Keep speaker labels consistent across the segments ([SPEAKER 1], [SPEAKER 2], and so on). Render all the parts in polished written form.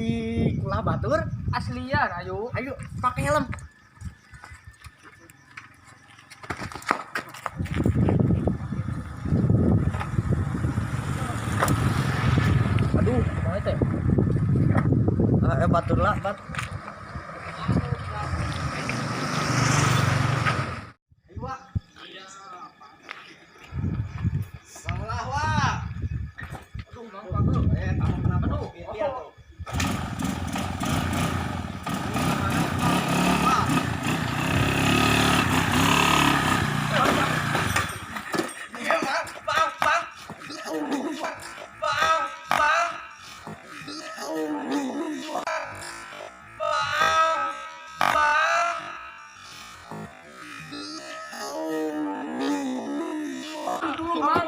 [SPEAKER 1] Di kulah batur.
[SPEAKER 2] Aslian ayo.
[SPEAKER 1] Ayo, pakai helm.
[SPEAKER 2] Aduh, kumaha teh?
[SPEAKER 1] Eh, batur lah, bat. Ayo, Wak. Salah, Wak.
[SPEAKER 2] Aduh, Mang, pagel.
[SPEAKER 1] Eh, kamu kenapa?
[SPEAKER 2] Aduh.
[SPEAKER 1] Lihat tuh. Wak. Iya, Mang. Bang, bang. Bang, bang. Bang, bang.
[SPEAKER 2] Tulung, Mang.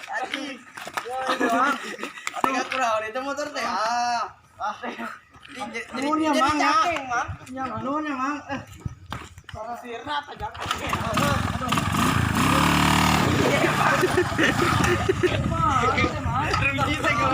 [SPEAKER 1] Anjing. Aduh, kurang itu motor teh. Ah. Ah. Jadi
[SPEAKER 3] Nuhun ya, Mang, ya.
[SPEAKER 1] cakeng, Mang.
[SPEAKER 3] Ya, nuhun ya, Mang. Eh,
[SPEAKER 2] Sirna aja.
[SPEAKER 1] Rugi saya.